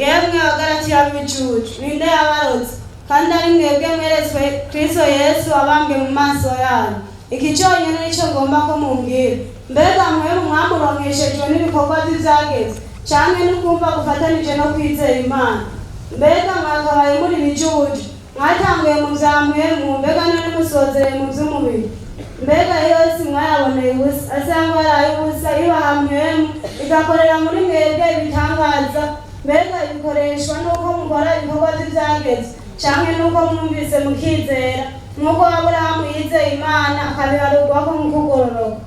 Yemwe Abagalatiya b'ibicucu, ninde yabarotse? Kandi ari mwebwe mweretswe Kristo Yesu abambwe mu maso yanyu. Iki cyonyine nicyo ngomba ko mumbwira: mbega mwe mwamuronkeshejwe n'ibikorwa by'ibyageze, canke n'ukumva gufatanije no kwizera Imana? Mbega mwakabaye muri bijuju! Mwatanguye mu vya mpwemu, mbega none musozereye mu vy'umubiri? Mbega yose mwayaboneye ubusa, asangwa yaraye ubusa, ibaha mpwemu igakorera muri mwebwe ibitangaza? Mbega ibikoreshwa n'uko mukora ibikorwa vy'ivyageze, canke n'uko mwumvise mukizera, nk'uko Aburahamu yizeye Imana akabiharurwako mu kugororoka?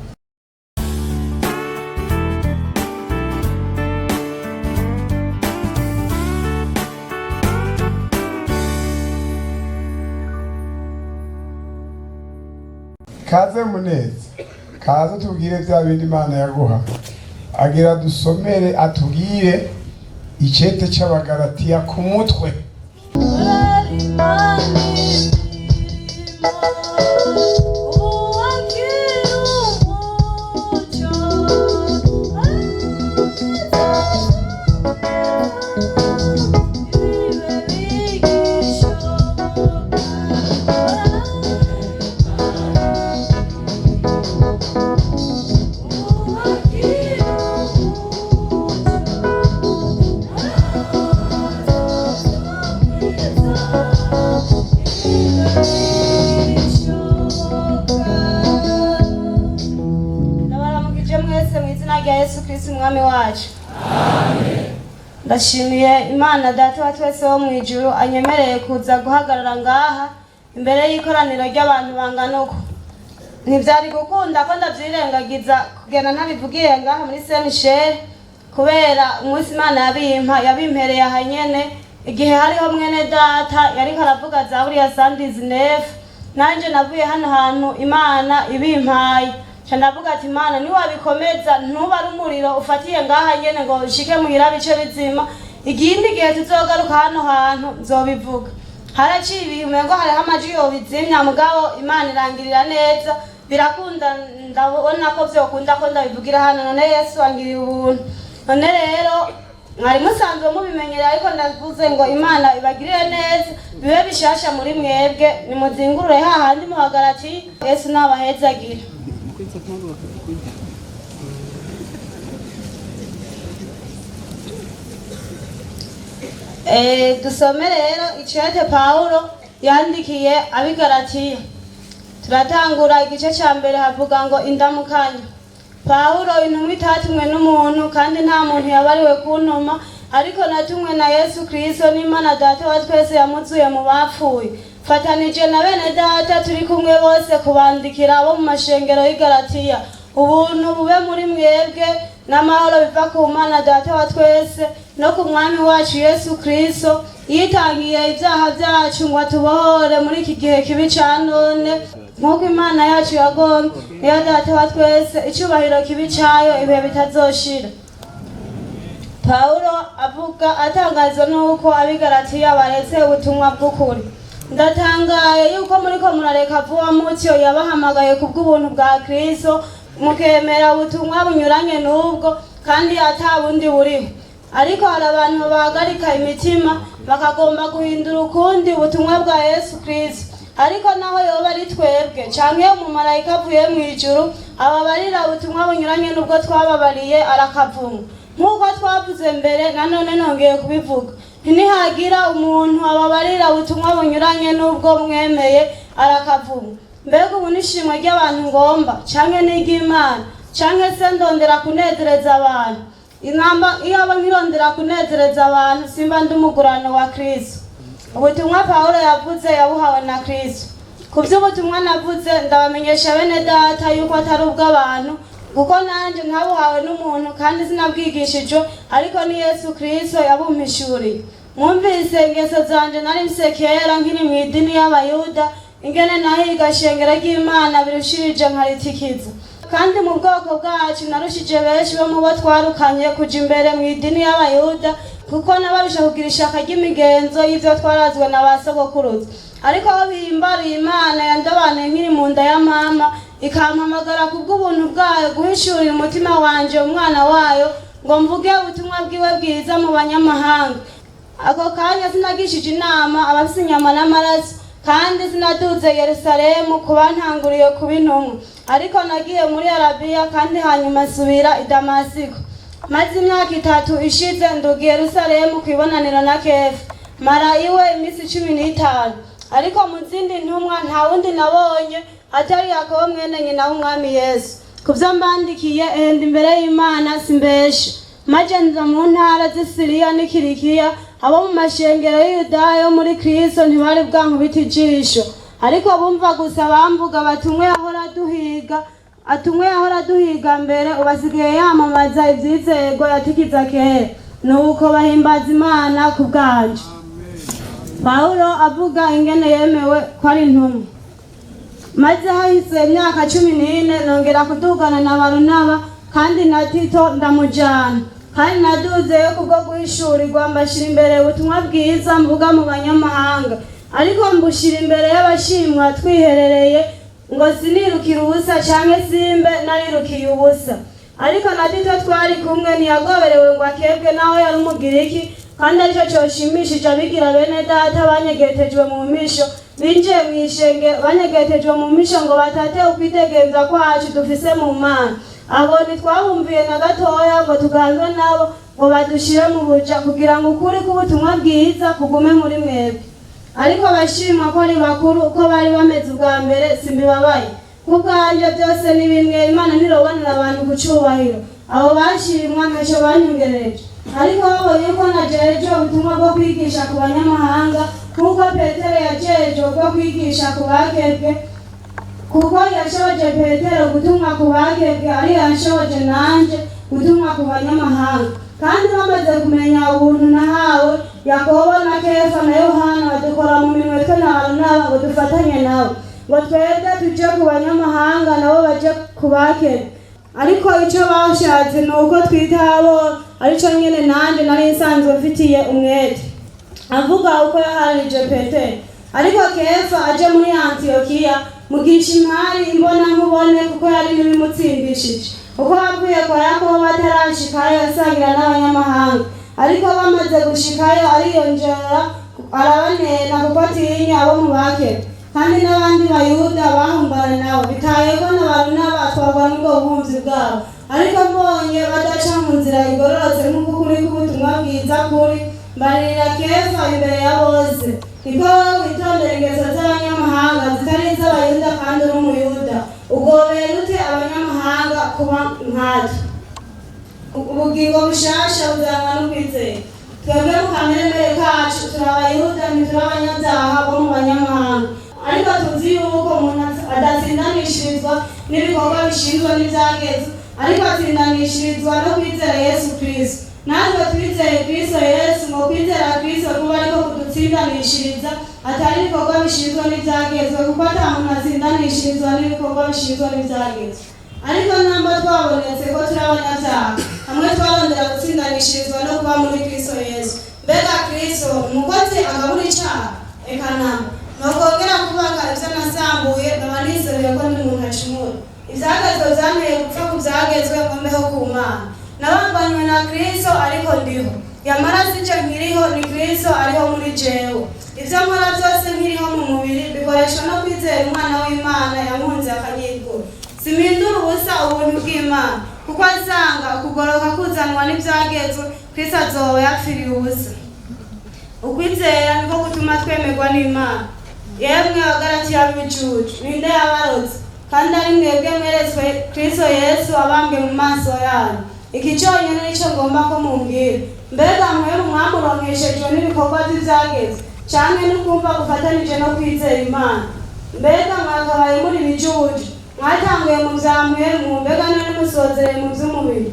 Kaze Muneza, kaze tubwire bya bindi Imana yaguha. Agira dusomere, atubwire icete c'Abagalatiya ku mutwe. Ndabaramukije mwese mu izina rya Yesu Kristo Umwami wacu. Ndashimiye Imana Data wa twese wo mu ijuru anyemereye kuza guhagarara ngaha imbere y'ikoraniro ry'abantu bangana uko. Ntibyari gukunda ko ndabyirengagiza kugenda ntabivugiye ngaha muri Saint Michel, kubera umunsi Imana yabimpa yabimpereye aha nyene, igihe hariho mwene data yariko aravuga za buriya 119. Nanje navuye hano hantu Imana ibimpaye, nca ndavuga ati: "Imana, niwabikomeza ntuba ari umuriro ufatiye ngaha nyene ngo ushike muhira bice bizima, ikindi gihe tuzogaruka hano hantu nzobivuga." Haraciye ibihe umengo hariho amajwi yobizimya, mugabo Imana irangirira neza, birakunda. Ndabona ko vyokunda ko ndabivugira hano. None Yesu angiriye ubuntu. None rero mwari musanzwe mubimenyereye, ariko ndavuze ngo Imana ibagirire neza, bibe bishasha muri mwebwe. Nimuzingurure hahandi muhagarati. Yesu nabahezagire. Dusome rero icete Pawulo yandikiye Abigaratiya. Turatangura igice ca mbere, havuga ngo: "Indamukanya. Pawulo, intumwa itatumwe n'umuntu, kandi nta muntu yabariwe kuntuma, ariko natumwe na Yesu Kristo n'Imana Data wa twese yamuzuye mu bapfuye, fatanije na bene data turi kumwe bose kubandikira abo mu mashengero y'i Galatiya. Ubuntu bube muri mwebwe n'amahoro biva ku Mana Data wa twese no ku Mwami wacu Yesu Kristo, yitangiye ibyaha byacu ngo atubohore muri iki gihe kibi ca none, nk'uko Imana yacu yagombye, niyo Data wa twese. Icyubahiro kibi cayo ibihe bitazoshira." Pawulo avuga atangazwa n'uko Abigaratiya baretse ubutumwa bw'ukuri. "Ndatangaye yuko muriko murareka vuba mutyo yabahamagaye ku bw'ubuntu bwa Kristo, mukemera ubutumwa bunyuranye n'ubwo, kandi ata bundi buriho. Ariko hari abantu bahagarika imitima, bakagomba guhindura ukundi ubutumwa bwa Yesu Kristo. Ariko naho yoba ari twebwe canke umumarayika avuye mu ijuru, ababarira ubutumwa bunyuranye n'ubwo twababariye, arakavumwa. Nk'uko twavuze mbere, nanone nongeye kubivuga: ntihagira umuntu ababarira ubutumwa bunyuranye n'ubwo mwemeye, arakavumwa. Mbega ubu n'ishimwe ry'abantu ngomba, canke n'iry'Imana? Canke se ndondera kunezereza abantu? Inamba iyo aba nkirondera kunezereza abantu, simba ndi umugurano wa Kristo. Ubutumwa Pawulo yavuze yabuhawe na Kristo. Ku by'ubutumwa navuze, ndabamenyesha bene data yuko atari ubw'abantu, kuko nanjye ntabuhawe n'umuntu kandi sinabwigishijwe, ariko ni Yesu Kristo yabumpishuriye. Mwumvise ingeso zanje nari mfise kera nkiri mu idini y'Abayuda, ingene nahiga shengero ry'Imana birushirije nkaritikiza. Kandi mu bwoko bwacu narushije benshi bo mu bo twarukanye kuja imbere mu idini y'Abayuda, kuko nabarusha kugira ishaka ry'imigenzo y'ivyo twarazwe na ba sogokuruza. Ariko aho bihimbariye Imana yandobanuye nkiri mu nda ya mama, ikampamagara kubw'ubuntu bwayo guhishurira umutima wanje umwana wayo, ngo mvuge ubutumwa bwiwe bwiza mu banyamahanga." Ako kanya sinagishije inama abafise inyama n'amaraso, kandi sinaduze Yerusalemu kuba ntanguriye kuba intumwa, ariko nagiye muri Arabiya, kandi hanyuma nsubira i Damasiko. Maze imyaka 3 ishize nduga i Yerusalemu kwibonaniro na Kefa, mara iwe iminsi 15. Ariko mu zindi ntumwa nta wundi nabonye atari Yakobo mwene nyina w'umwami Yesu. Ku byo mbandikiye ehenda imbere y'Imana simbeshe. Maze nza mu ntara z'i Siriya n'i Kilikiya, abo mu mashengero y'Iyudaya yo muri Kristo ntibari bwankubita ijisho, ariko bumva gusa bamvuga bati umwe yahora aduhiga, ati umwe yahora aduhiga mbere, ubu asigaye yamamaza ivyizerwa yatikiza kera. Nuko bahimbaza Imana ku bwanje. Pawulo avuga ingene yemewe ko ari intumwa. Maze hahise imyaka 14 nongera kudugana na Barunaba kandi na Tito ndamujana. Kandi naduzeyo kubwo guhishurirwa, mbashira imbere ubutumwa bwiza mvuga mu banyamahanga, ariko mbushira imbere y'abashimwa twiherereye, ngo sinirukire ubusa canke simbe narirukiye ubusa. Ariko na Tito twari kumwe ntiyagoberewe ngo akebwe, naho yari umugiriki, kandi arico coshimishije abigira bene data banyegetejwe mu misho, binjiye mw'ishengero banyegetejwe mu misho, ngo batate ukwidegemvya kwacu dufise mu Mana. Abo ntitwabumviye na gatoya ngo tuganzwe nabo ngo badushire mu buja, kugira ngo ukuri k'ubutumwa bwiza kugume muri mwebwe. Ariko abashimwa ko ari bakuru uko bari bameze ubwa mbere simbibabaye, kubwanje byose ni bimwe. Imana ntirobonera abantu ku cubahiro. Abo bashimwa ntacyo banyongereje, ariko babonye ko najejwe ubutumwa bwo kwigisha ku banyamahanga, nk'uko Petero yajejwe bwo kwigisha ku bakebwe, kuko yashoboje Petero gutumwa ku bakebwe, ari yashoboje nanje gutumwa ku banyamahanga. Kandi bamaze kumenya ubuntu nahawe, Yakobo na Kefa na Yohana badukora mu minwe twe na Barunaba ngo dufatanye nabo, ngo twebwe tuje ku banyamahanga nabo baje ku bakebwe. Ariko ico bashatse ni uko twita abo, arico nyene nanje nari nsanzwe mfitiye umwete. Avuga uko yaharije Petero. Ariko Kefa aje muri Antiyokiya, mugisha impari imbona nkubone, kuko yari n'ibimutsindishije. Uko avuye kwa Yakobo batarashikayo asangira n'abanyamahanga, ariko bamaze gushikayo ariyonjora arabanena, kuko atinya abo mu bakebwe. Kandi n'abandi Bayuda bahumbana nabo, bitayeko na Barunaba atwarwa n'ubwo buhumzi bwabo. Ariko mbonye badaca mu nzira igororotse nk'uko ukuri k'ubutumwa bwiza kuri, mbaririra Kefa imbere ya bose: niko wowe witondera ingeso z'abanyamahanga zitari iz'Abayuda, kandi uri Umuyuda, ugobera ute abanyamahanga kuba nkatwe? Ubugingo bushasha buzanwa n'ukwizera. Twebwe mu kameremere kacu turi Abayuda, ntituri abanyabyaha bo mu banyamahanga. Ariko tuzi yuko umuntu adatsindanishirizwa n'ibikorwa bishinzwe n'ivyagezwe, ariko atsindanishirizwa no kwizera Yesu Kristo. Natwe twizeye Kristo Yesu, ngo kwizera Kristo kuba ariko kudutsindanishiriza, atari ibikorwa bishinzwe n'ivyagezwe, kuko ata muntu atsindanishirizwa n'ibikorwa bishinzwe n'ivyagezwe. Ariko namba twabonetse ko turi abanyabyaha, hamwe twarondera gutsindanishirizwa no kuba muri Kristo Yesu. Mbega Kristo umukozi agabura icaha? Eka namba. Nokongera kubaka ivyo nasambuye, nkaba nizeruye ko ndi umuntu acumura. Ivyagezwe vyanteye gupfa ku vyagezwe, ngo mbeho ku Mana. Nabambanywe na Kristo, ariko ndiho, yamara sije nkiriho, ni Kristo ariho muri jewe. Ivyo nkora byose nkiriho mu mubiri, bikoreshwa no kwizera Umwana w'Imana yankunze akanyigura. Simpindura ubusa ubuntu bw'Imana, kuko asanga ukugoroka kuzanwa n'ivyagezwe, Kristo azoba yapfiriye ubusa. Ukwizera niko gutuma twemerwa n'Imana. Yemwe Abagalatiya b'ibicucu, ninde yabarotse? Kandi ari mwebwe mweretswe Kristo Yesu abambwe mu maso yanyu. Iki cyonyine nicyo ngomba ko mumbwira: mbega mwe mwamuronkeshejwe n'ibikorwa by'ivyagezwe, canke n'ukumva gufatanije no kwizera Imana? Mbega mwakabaye muri bicucu! Mwatanguye mu vya mpwemu, mbega none musozereye mu vy'umubiri?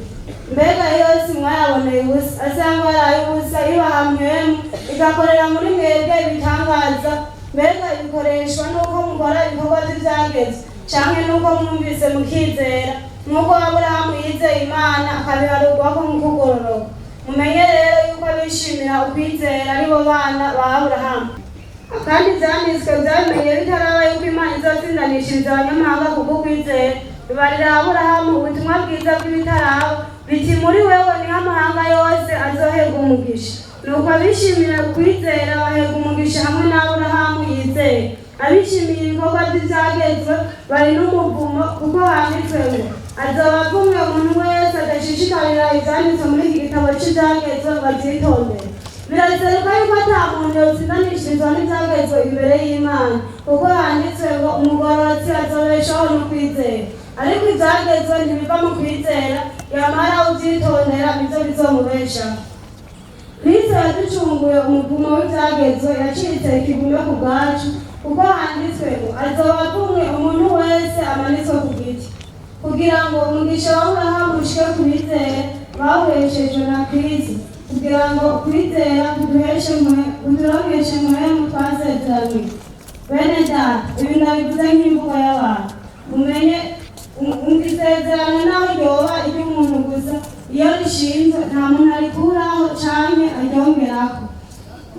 Mbega yose mwayaboneye ubusa, asangwa yaraye ubusa, ibaha mpwemu igakorera muri mwebwe ibitangaza? Mbega ibikoreshwa n'uko mukora ibikorwa by'ivyagezwe, canke n'uko mwumvise mukizera, nk'uko Aburahamu yizeye Imana akabiharurwako mu kugororoka? Mumenye rero yuko abishimira ukwizera aribo bana ba Aburahamu. Kandi ivyanditswe vyabimenye bitaraba yuko Imana izotsindanishiriza abanyamahanga kubwo kwizera, bibarira Aburahamu ubutumwa bwiza bw'ibitaraba, biti muri wewe niho amahanga yose azoherwa umugisha. Nuko abishimira kwizera bahega umugisha hamwe na Aburahamu yizeye. Abishimiye ibikorwa by'ibyagezwe bari n'umuvumo, kuko handitswe ngo: "Azoba avumwe umuntu wese adashishikarira ivyanditswe muri iki gitabo c'ivyagezwe ngo avyitondere." Biraseruka yuko ata muntu yotsindanishirizwa n'ivyagezwe imbere y'Imana, kuko handitswe ngo: "Umugororotsi azobeshaho no kwizera." Ariko ivyagezwe ntibiva mu kwizera, yamara uvyitondera nivyo bizomubeshaho. Kristo yaducunguye umuvumo w'ivyagezwe, yacitse ikivume ku bwacu, kuko handitswe ngo: "Azoba avumwe umuntu wese amanitswe ku giti", kugira ngo umugisha wa Aburahamu ushike ku bizeye bawuheshejwe na Kristo, kugira ngo kwizera kuturonkeshe Mpwemu twasezeraniwe. Bene data, ibi ndabivuze nk'imvugo y'abantu. Mumenye isezerano naho ryoba iry'umuntu gusa, iyo rishinzwe nta muntu arikuraho canke aryongerako.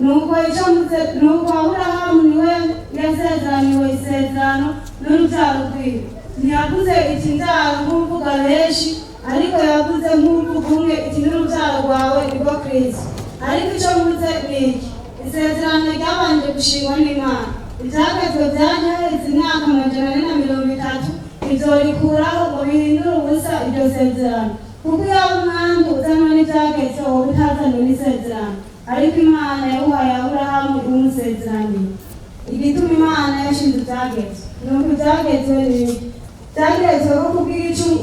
Nuko ico mvuze, nuko Aburahamu niwe yasezeraniwe isezerano n'urubyaro rwiwe. Ntiyavuze iti "Imbyaro" nk'uvuga benshi, ariko yavuze nk'uvuga umwe iti "N'urubyaro rwawe", nibwo Kristo. Ariko ico mvuze ni iki: isezerano ryabanje gushingwa n'Imana. Ivyagezwe vyaje haheze imyaka 430, ivyorikuraho ngo bihindure ubusa iryo sezerano, kuko iyo umwandu uzanwa n'ivyagezwe, woba utazanwe n'isezerano, ariko Imana yawuhaye Aburahamu iwumusezeraniye. Igituma Imana yashinze ivyagezwe, nuko ivyagezwe ni iki: Vyagezwe ko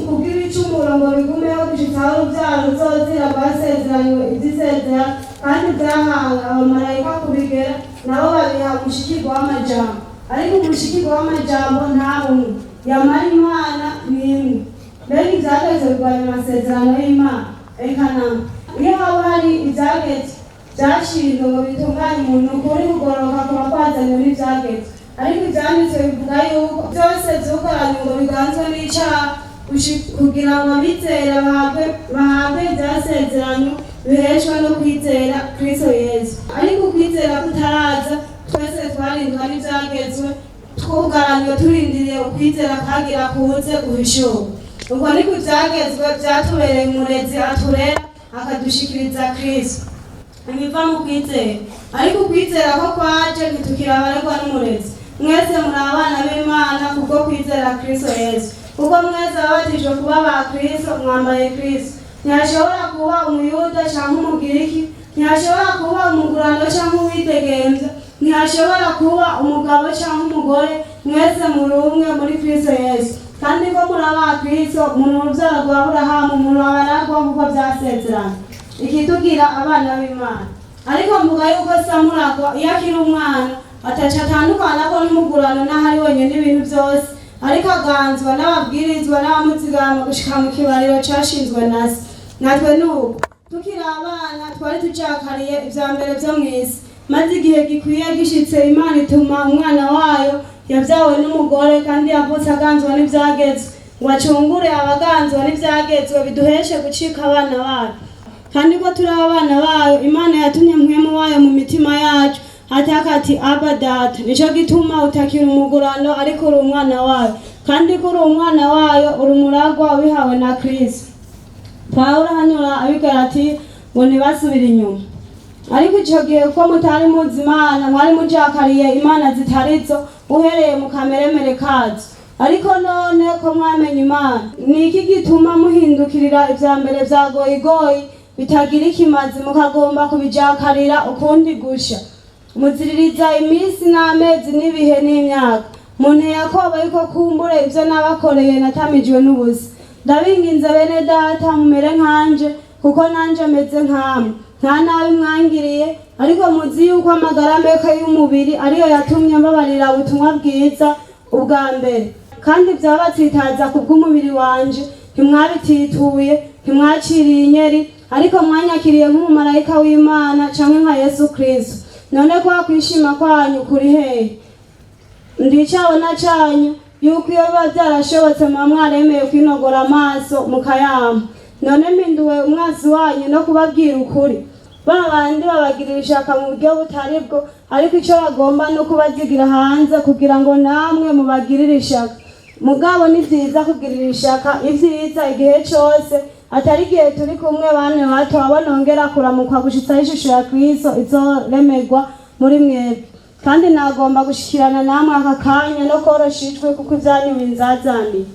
kubw'ibicumuro ngo bigumeho gushitsa aho uruvyaro ruzozira rwasezeranywe ivy'isezerano, kandi vyahawe abamarayika kubigera, nabo babiha umushikirwa w'amajambo. Ariko umushikirwa w'amajambo nta bumwe, yamara Imana ni imwe. Mbega ivyagezwe birwanya amasezerano y'Imana? Eka namba! Iyo haba hari ivyagezwe vyashinzwe ngo bitunganye umuntu, ukuri kugororoka kuba kwazanywe n'ivyagezwe. Ariko ivyanditswe bivuga yuko vyose vyugaranywe ngo biganzwe n'icaha, kugira ngo abizera bahabwe ivyasezeranywe biheshwa no kwizera Kristo Yesu. Ariko ukwizera kutaraza, twese twarindwa n'ivyagezwe, twugaranywe turindiriye ukwizera kwagira kuze guhishurwa. Ubwo niko ivyagezwe vyatubereye umurezi aturera akadushikiriza Kristo. Ibiva mu kwizera. Ariko ukwizera ko kwaje, ntitukiri abaregwa n'umurezi. Mwese muri abana b'Imana kubwo kwizera Kristo Yesu. Kuko mwese ababatijwe kuba ba Kristo, mwambaye Kristo. Ntihashobora kuba Umuyuda cyangwa Umugiriki, ntihashobora kuba umugurano cyangwa uwidegemvya, ntihashobora kuba umugabo cyangwa umugore. Mwese muri umwe muri Kristo Yesu. Kandi ko muri aba Kristo, muri urubyaro rwa Aburahamu, muri abaragwa nk'uko byasezeranye. Ikitugira abana b'Imana. Ariko mvuga yuko samuragwa, iyo akiri umwana, ataca atandukana ko n'umugurano n'aho ari wenyine ibintu byose, ariko aganzwa n'ababwirizwa n'abamuzigama gushika mu kibariro cashinzwe na se. Natwe nuko tukiri abana twari tucakariye ivya mbere vyo mw'isi. Maze igihe gikwiye gishitse, Imana ituma Umwana wayo yabyawe n'umugore, kandi yavutse aganzwa n'ivyagezwe, ngo acungure abaganzwa n'ivyagezwe, biduheshe gucika abana bayo. Kandi ko turi abana bayo, Imana yatumye Mpwemu wayo mu mitima yacu, ataka ati: "Aba, Data." Nico gituma utakiri umugurano, ariko uri umwana wayo, kandi ko uri umwana wayo, uri umuragwa wihawe na Kristo. Pawulo ahanura Abigalati ngo ntibasubire inyuma. Ariko ico gihe ko mutari muzi Imana, mwari mujakariye imana zitarizo uhereye mu kameremere kazo. Ariko none ko mwamenye Imana, ni iki gituma muhindukirira ivya mbere vya goyigoyi bitagira ikimazi, mukagomba kubijakarira ukundi gusha? Muziririza iminsi n'amezi n'ibihe n'imyaka. Muntu Yakobo yuko kumbure ivyo nabakoreye natamijwe n'ubusa. Ndabinginze bene data, mumere nkanje, kuko nanje meze nkamwe. Nta nabi mwangiriye, ariko muzi yuko amagara meke y'umubiri ariyo yatumye mbabarira ubutumwa bwiza ubwa mbere. Kandi vyabatsitaza kubw'umubiri wanje ntimwabitituye, ntimwaciriye inyeri, ariko mwanyakiriye nk'umumarayika w'Imana canke nka Yesu Kristo. None kwa kwishima kwanyu kuri hehe? Ndicabona canyu yuko iyo biba byarashobotse muba mwaremeye kwinogora amaso mukayampa. None mpinduwe umwansi wanyu no kubabwira ukuri? Ba bandi babagirira ishaka mu buryo butari bwo, ariko icyo bagomba ni ukubazigira hanze kugira ngo namwe mubagirire ishaka. Mugabo ni byiza kugirira ishaka ibyiza igihe cyose, Atari igihe turi kumwe bane bato, abo nongera kuramukwa gushitsaho ishusho ya Kristo izoremerwa muri mwebwe. Kandi nagomba gushikirana namwe aka kanya no korosha ijwi, kuko ibyanyu binzazaniye.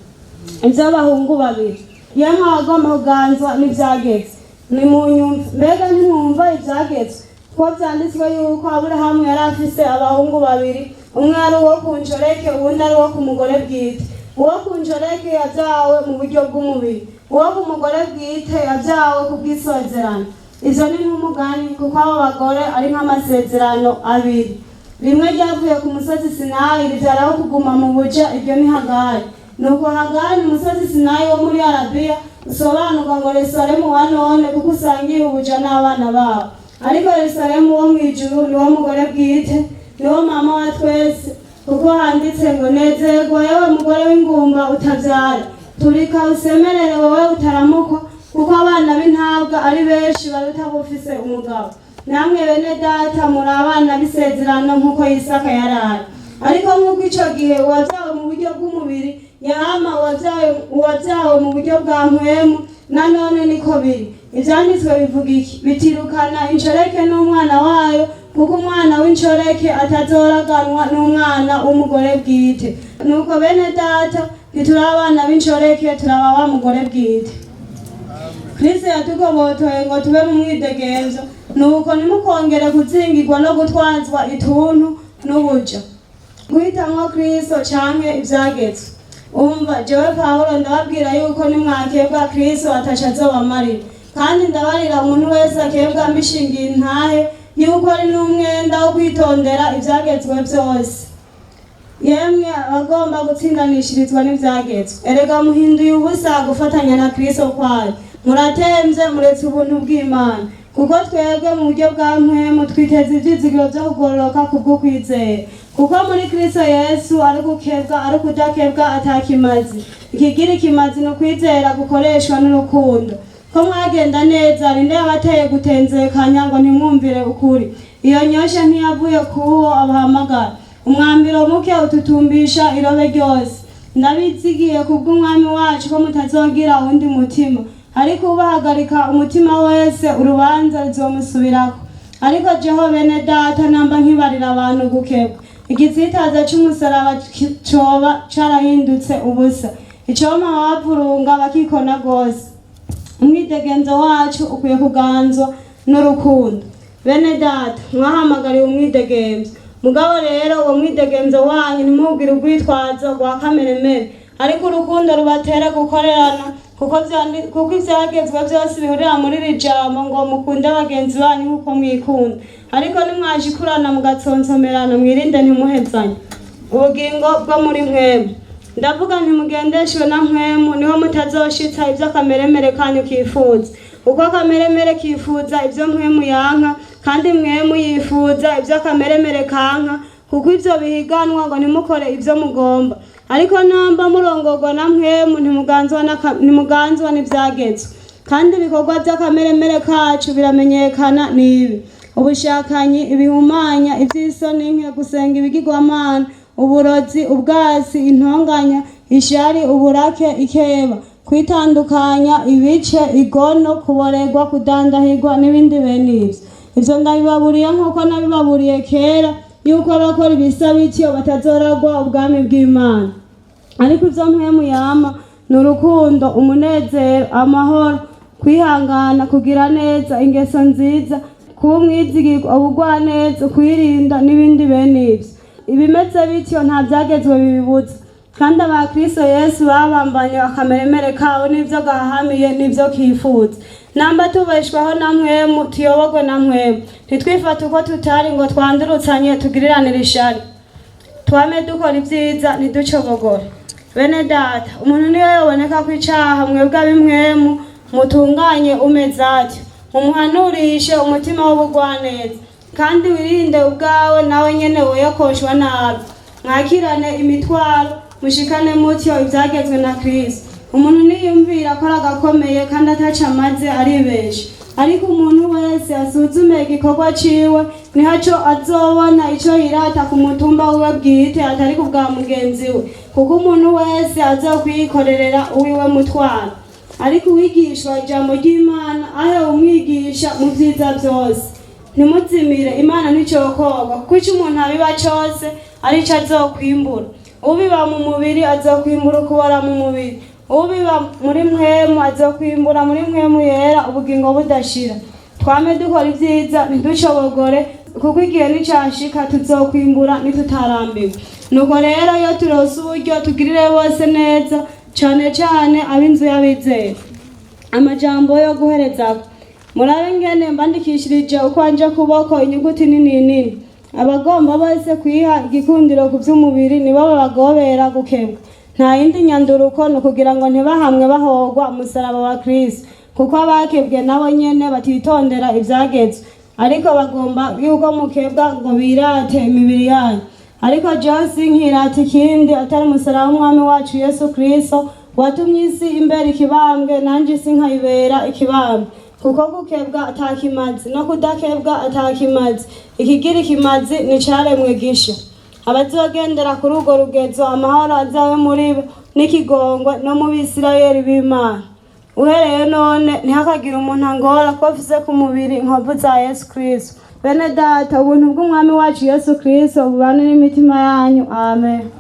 Iby'abahungu babiri. Yemwe abagomba kuganzwa n'ibyagezwe, nimunyumve. Mbega ntimwumva ibyagezwe, kuko byanditswe yuko Aburahamu yari afise abahungu babiri, umwe ari uwo ku nshoreke, uwundi ari uwo ku mugore bwite. Uwo ku nshoreke yabyawe mu buryo bw'umubiri, uwo ku mugore bwite yabyawe ku bw'isezerano. Ivyo ni nk'umugani, kuko abo bagore ari nk'amasezerano abiri. Rimwe ryavuye ku musozi Sinayi ribyaraho kuguma mu buja, iryo ni Hagari. Nuko Hagari, umusozi Sinayi wo muri Arabiya, usobanurwa ngo Yerusalemu wa none, kuko usangiye ubuja n'abana babo. Ariko Yerusalemu wo mu ijuru niwo mugore bwite, niwo mama wa twese, kuko handitse ngo: "Nezerwa yewe mugore w'ingumba utabyara, turika usemerere wowe utaramukwa, kuko abana b'intabwa ari benshi baruta bufise umugabo." Namwe bene data, muri abana b'isezerano nk'uko Yisaka yari ari. Ariko nk'uko ico gihe uwabyawe mu buryo bw'umubiri yahama uwabyawe mu buryo bwa mpwemu, nanone niko biri. Ivyanditswe bivuga iki? Bitirukana inshoreke n'umwana wayo, kuko umwana w'inshoreke atazoraganwa n'umwana w'umugore bwite. Nuko bene data, ntituri abana b'inshoreke, turaba wa mugore bwite. Kristo yatugobotoye ngo tube mu mwidegemvyo. Nuko ntimukongere kuzingirwa no gutwazwa ituntu n'ubuja. Guhitamwo Kristo canke ivyagezwe. Umva, jewe Pawulo ndababwira yuko nimwakebwa, Kristo ataco azobamarira. Kandi ndabarira umuntu wese akebwa mbishingiye intahe, yuko ari n'umwenda wo kwitondera ivyagezwe vyose. Yemwe abagomba gutsindanishirizwa n'ivyagezwe, erega muhinduye ubusa gufatanya na Kristo kwayo, muratemvye, muretse ubuntu bw'Imana. Kuko twebwe mu buryo bwa mpwemu twiteza ivyizigiro vyo kugororoka kubw'ukwizera. Kuko muri Kristo Yesu, ari gukebwa ari ukudakebwa atakimazi. Ikigira ikimazi ni ukwizera gukoreshwa n'urukundo. Ko mwagenda neza, ninde yabateye gutenzekanya ngo ntimwumvire ukuri? Iyo nyosha ntiyavuye kuwo abahamagara. Umwambiro muke ututumbisha irobe ryose. Ndabizigiye kubw'Umwami wacu ko mutazogira uwundi mutima, ariko ubahagarika umutima wese, urubanza ruzomusubirako. Ariko jeho bene data, namba nkibarira abantu gukebwa, igitsitaza c'umusaraba coba carahindutse ubusa. Icompa abavurunga bakikona rwose. Umwidegenzo wacu ukwiye kuganzwa n'urukundo. Bene data, mwahamagariwe umwidegemvyo. Mugabo rero uwo mwidegemvyo wanyu ntimugire urwitwazo rwa kameremere, ariko urukundo rubatere gukorerana, kuko ivyagezwe vyose bihurira muri iri jambo ngo: "Mukunde bagenzi banyu nk'uko mwikunda." Ariko nimwashikurana mugatsonsomerana, mwirinde ntimuhezanye. Ubugingo bwo muri mwebwe. Ndavuga ntimugendeshwe na mpwemu, niho mutazoshitsa ibyo akameremere kanyu kifuza. Kuko akameremere kifuza ibyo mpwemu yanka, kandi mwemu yifuza ibyo akameremere kanka, kuko ibyo bihiganwa ngo ntimukore ibyo mugomba. Ariko namba murongorwa na mpwemu, ntimuganzwa n'ibyagezwe. Kandi ibikorwa by'akameremere kacu biramenyekana, ni ibi: ubushakanyi, ibihumanya, iby'isoni nke, gusenga ibigirwamana, uburozi, ubwasi, intonganya, ishari, uburake, ikeba, kwitandukanya ibice, igono, kuborerwa, kudandahirwa n'ibindi bene ibyo. Ibyo ndabibaburiye nk'uko nabibaburiye kera, yuko abakora ibisa bityo batazoragwa ubwami bw'Imana. Ariko ibyo mpwemu yama ni urukundo, umunezero, amahoro, kwihangana, kugira neza, ingeso nziza, kuba umwizigirwa, ubugwaneza, kwirinda, n'ibindi bene ibyo. Ibimeze bityo nta byagezwe bibibuza. Kandi abakristo Yesu babambanye akameremere kabo n'ibyo gahahamiye n'ibyo kifuza. Namba tubeshwaho na mwemu, tuyoborwe na mwemu. Ntitwifate uko tutari ngo twandurutsanye, tugiriranire ishari. Twame dukora ibyiza, ntiducobogore. Bene data, umuntu niyo yoboneka ko icaha, mwebwe ab'imwemu mutunganye umeze atyo, mumuhanurishe umutima w'ubugwaneza. Kandi wirinde ubwawe, nawe nyene woyokoshwa nabi. Mwakirane imitwaro, mushikane mutyo ibyagezwe na Kristo. Umuntu niyumvira ko ari agakomeye kandi ataco amaze, aribesha. Ariko umuntu wese asuzume igikorwa ciwe, nihaco azobona ico yirata ku mutumba wiwe bwite, atari ku bwa mugenzi we, kuko umuntu wese azokwikorerera uwiwe mutwaro. Ariko uwigishwa ijambo ry'Imana ahe umwigisha mu vyiza vyose. Ntimuzimire, Imana nticokorwa, kuko ico umuntu abiba cose arico azokwimbura. Ubiba mu mubiri azokwimbura ukubora mu mubiri, ubiba muri mpwemu azokwimbura muri mpwemu yera ubugingo budashira. Twame dukora ibyiza, ntidushobogore, kuko igihe nicashika tuzokwimbura nitutarambiwe. Nuko rero iyo turose uburyo, tugirire bose neza, cane cane ab'inzu y'abizera. Amajambo yo guherezako. Murabe ngene mbandikishirije ukwanje kuboko inyuguti nini nini. Abagomba bose kwiha igikundiro ku vy'umubiri nibo babagobera gukebwa. Nta yindi nyanduruko, ni ukugira ngo ntibahamwe bahogwa umusaraba wa Kristo, kuko abakebwe nabo nyene batitondera ivyagezwe, ariko bagomba yuko mukebwa ngo birate imibiri yanyu. Ariko jewe sinkirata ikindi atari umusaraba w'umwami wacu Yesu Kristo, watumye isi imbera ikibambwe, nanje isi nkayibera ikibambwe. Kuko gukebwa atakimazi no kudakebwa atakimazi, ikigira ikimazi ni caremwe gisha. Abazogendera kuri urwo rugezo, amahoro azabe muri bo n'ikigongwe no mu Bisirayeli b'Imana. Uhereye none ntihakagire umuntu angora, ko mfise ku mubiri inkovu za Yesu Kristo. Bene data, ubuntu bw'umwami wacu Yesu Kristo bubane n'imitima yanyu. Amen.